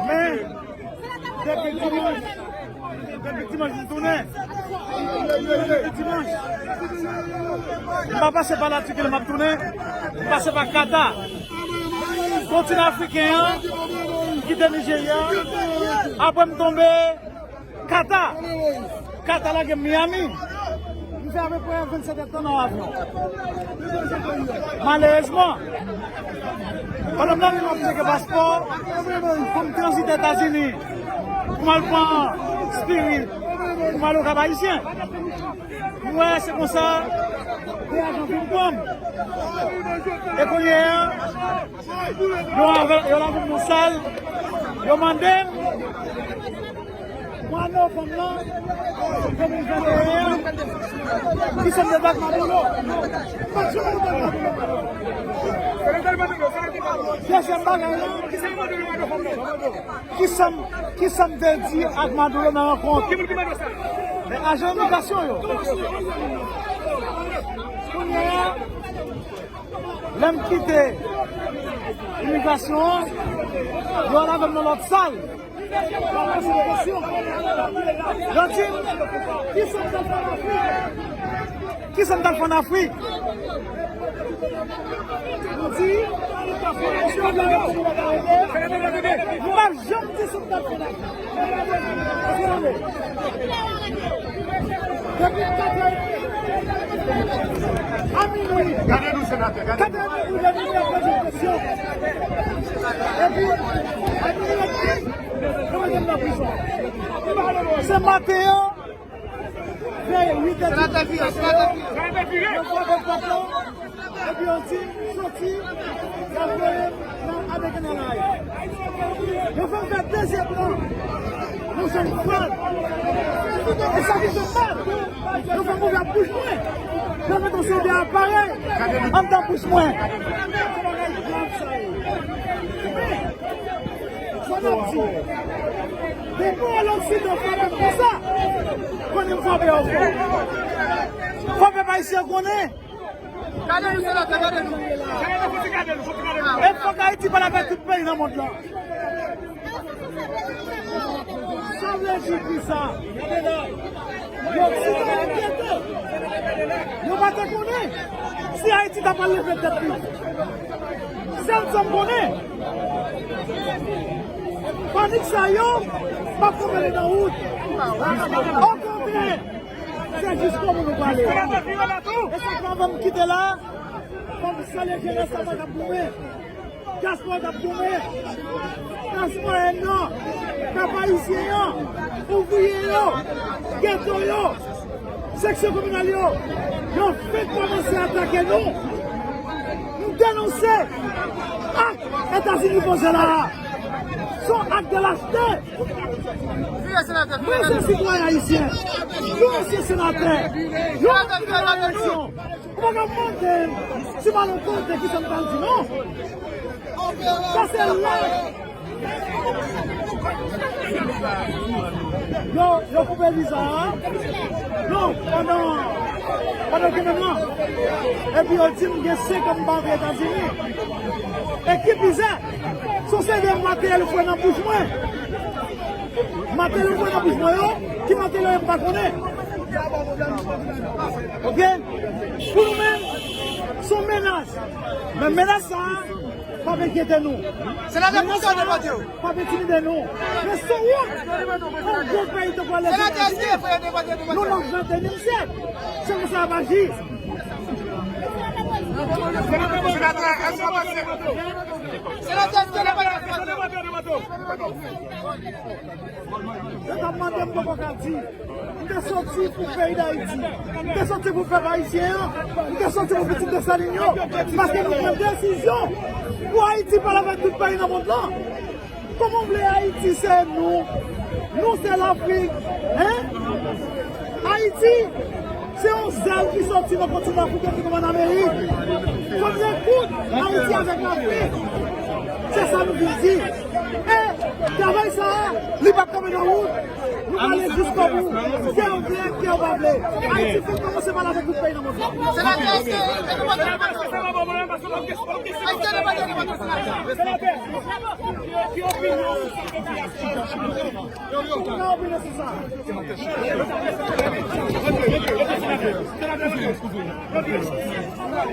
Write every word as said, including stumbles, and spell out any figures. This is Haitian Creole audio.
Men, depi dimanch, depi dimanch m tounen. Depi dimanch. M pa pase pa Latiki lè m ap tounen. M pase pa Kata. Kontinan afriken an, m kite Nijerya. Apre m tonbe Kata. Kata lage m Miami. M fè apeprè vennsèt èdtan nan yon avyon. Malerezman, pandan m nan vin m ap tcheke paspò pou m tranzite Etazini, pou m al pran Spirit, pou m al Okap Ayisyen. M wè se konsa de ajan vin pran m. E kounye a, yo avè, yo lave m nan sal, yo mande m mwa novanm nan, de mil venteyen an, kisa m te bat Maduro. Dezyèm bagay la, kisa m, kisa m te di ak Maduro nan rankont? E ajan imigrasyon yo. Kounye a, lè m kite imigrasyon an, yo al avè m nan lòt sal. Yo poze m kesyon. Yo di m, kisa m t al fè ann Afrik? Kisa m t al fè ann Afrik? M di, m p ap janm di sa m t al fè ann Afrik. Depi katrè a minwi, katrè a minwi, lè vini ap poze m kesyon. Epi, a minwi edmi, yo mete m nan prizon. Se maten an, vè uit è di maten, yo frape pòt lan. Epi yo di m soti, y ap voye m nan American Airlines. Yo fè m fè dezyèm nan yon jèn fanm. E sa ki fè m mal, yo fè m ouvè bouch mwen. Yo mete yon seri de aparèy anndan bouch mwen. Sa n ap di, depi w al Oksidan frape m konsa, konnen m frape yo fò. Fò pèp ayisyen konnen. Gade nou, senatè, gade nou. E fòk Ayiti pale avèk tout peyi nan mond lan. Sa vle di kisa? Yo, si yo enkyete, yo pa te konnen si Ayiti ta pral leve tèt li. Sèl sa m konnen, panik sa yo p ap kenbe li nan wout. Okontrè, se jiskobout nou prale. E sa k fè, anvan m kite la, fò m salye jenès la k ap goumen. Dyaspora k ap goumen. Klas mwayèn nan, pèp ayisyen an, ouvriye yo, geto yo, seksyon kominal yo, yo fenk kòmanse atake nou. Nou denonse ak Etazini poze la a. Se yon ak de lachete. Mwen se sitwayen ayisyen, yon ansyen senatè, yon moun ki te nan eleksyon. Ou pa ka mande m si m al yon kote kisa m pral di, non. Sa se lach. Yo, yo koupe viza a. Non, pandan, pandan ke menm lan. Epi yo di m gen senk an m pa antre Etazini. E ki bizè, se yon seri de materyèl fre nan bouch mwen. Materyèl fre nan bouch mwen yo, ki materyèl yo m pa konnen. Oke? Pou nou menm, se yon menas. Men menas sa a, p ap enkyete nou. Menas sa a p ap entimide nou. Men se wont pou yon gwo peyi tankou Lèzetazini. Nou nan venteyinyèm syèk. Se konsa y ap aji. Senatè, èske w panse... Senatè, èske w panse... Yo t ap mande m, m poko ka di. M te soti pou peyi Dayiti. M te soti pou pèp ayisyen an. M te soti pou pitit Desalin yo. Paske nou pran desizyon pou Ayiti pale avèk tout peyi nan mond lan. Kòman w vle Ayiti se nou? Nou se Lafrik. Hein? Ayiti se yon zèl ki soti nan kontinan afriken ki tonbe ann Amerik. Fò n rekoud Ayiti avèk Lafrik. Se sa nou vin di. E travay sa a, li p ap kanpe nan wout. Pale jiskobout. Ke w vle, ke w pa vle. Ayiti fin kòmanse pale avèk tout peyi nan mond lan. Senatè, èske, èske nou pa gen dwa pale? Senatè, nou pa gen dwa pale, senatè. Senatè, ki, ki opinyon sou sa popilasyon? Ki opinyon sou sa?